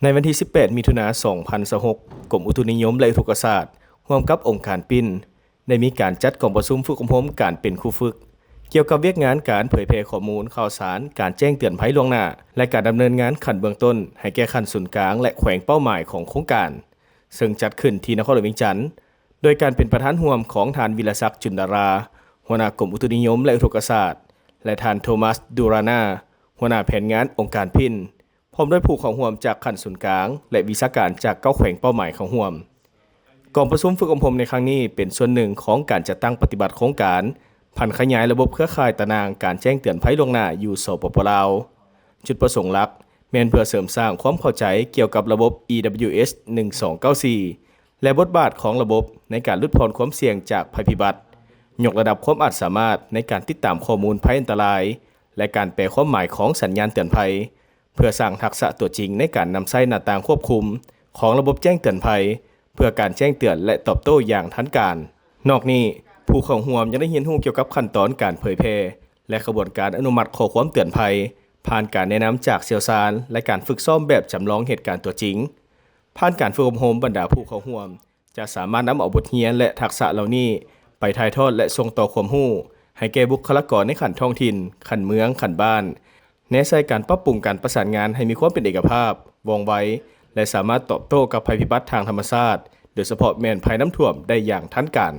ໃນວັນທີສິບແປດ ມິຖຸນາ ສອງພັນຊາວຫົກ ກົມອຸຕຸນິຍົມ ແລະ ອຸທົກກະສາດ ຮ່ວມກັບອົງການປິ້ນ ໄດ້ມີການຈັດກອງປະຊຸມຝຶກອົບຮົມການເປັນຄູຝຶກ ກ່ຽວກັບວຽກງານການເຜີຍແຜ່ຂໍ້ມູນຂ່າວສານ, ການແຈ້ງເຕືອນໄພລ່ວງໜ້າ ແລະ ການດຳເນີນງານຂັ້ນເບື້ອງຕົ້ນ ໃຫ້ແກ່ຂັ້ນສູນກາງ ແລະ ແຂວງເປົ້າໝາຍຂອງໂຄງການ, ເຊິ່ງຈັດຂຶ້ນທີ່ນະຄອນຫຼວງວຽງຈັນ ໂດຍການເປັນປະທານຮ່ວມຂອງທ່ານ ວິລະສັກ ຈຸນດາລາ ຫົວໜ້າກົມອຸຕຸນິຍົມ ແລະ ອຸທົກກະສາດ ແລະ ທ່ານ ໂທມັສ ດູຣານາ ຫົວໜ້າແຜນງານອົງການປິ້ນ ພ້ອມດ້ວຍຜູ້ເຂົ້າຮ່ວມຈາກຂັ້ນສູນກາງ ແລະ ວິຊາການຈາກເກົ້າແຂວງເປົ້າໝາຍເຂົ້າຮ່ວມ. ກອງປະຊຸມຝຶກອົບຮົມໃນຄັ້ງນີ້ ເປັນສ່ວນໜຶ່ງຂອງການຈັດຕັ້ງປະຕິບັດໂຄງການຜັນຂະຫຍາຍລະບົບເຄືອຂ່າຍຕາໜ່າງການແຈ້ງເຕືອນໄພລ່ວງໜ້າຢູ່ ສປປ ລາວ. ຈຸດປະສົງຫຼັກແມ່ນເພື່ອເສີມສ້າງຄວາມເຂົ້າໃຈກ່ຽວກັບລະບົບ EWS ໜຶ່ງສອງເກົ້າສີ່ ແລະ ບົດບາດຂອງລະບົບໃນການຫຼຸດຜ່ອນຄວາມສ່ຽງຈາກໄພພິບັດ, ຍົກລະດັບຄວາມອາດສາມາດໃນການຕິດຕາມຂໍ້ມູນໄພອັນຕະລາຍ ແລະ ການແປຄວາມໝາຍຂອງສັນຍານເຕືອນໄພ ເພື່ອສ້າງທັກສະຕົວຈິງໃນການນຳໃຊ້ໜ້າຕ່າງຄວບຄຸມຂອງລະບົບແຈ້ງເຕືອນໄພ ເພື່ອການແຈ້ງເຕືອນ ແລະ ຕອບໂຕ້ຢ່າງທັນການ. ນອກນີ້, ຜູ້ເຂົ້າຮ່ວມຍັງໄດ້ຮຽນຮູ້ກ່ຽວກັບຂັ້ນຕອນການເຜີຍແຜ່ ແລະ ຂະບວນການອະນຸມັດຂໍ້ຄວາມເຕືອນໄພ ຜ່ານການແນະນຳຈາກຊ່ຽວຊານ ແລະ ການຝຶກຊ້ອມແບບຈຳລອງເຫດການຕົວຈິງ. ຜ່ານການຝຶກອົບຮົມ, ບັນດາຜູ້ເຂົ້າຮ່ວມຈະສາມາດນຳເອົາບົດຮຽນ ແລະ ທັກສະເຫຼົ່ານີ້ໄປຖ່າຍທອດ ແລະ ສົ່ງຕໍ່ຄວາມຮູ້ໃຫ້ແກ່ບຸກຄະລາກອນໃນຂັ້ນທ້ອງຖິ່ນ, ຂັ້ນເມືອງ, ຂັ້ນບ້ານ, ແນໃສ່ການປັບປຸງການປະສານງານໃຫ້ມີຄວາມເປັນເອກະພາບ, ວ່ອງໄວ ແລະ ສາມາດຕອບໂຕ້ກັບໄພພິບັດທາງທຳມະຊາດ, ໂດຍສະເພາະແມ່ນໄພນ້ຳຖ້ວມໄດ້ຢ່າງທັນການ.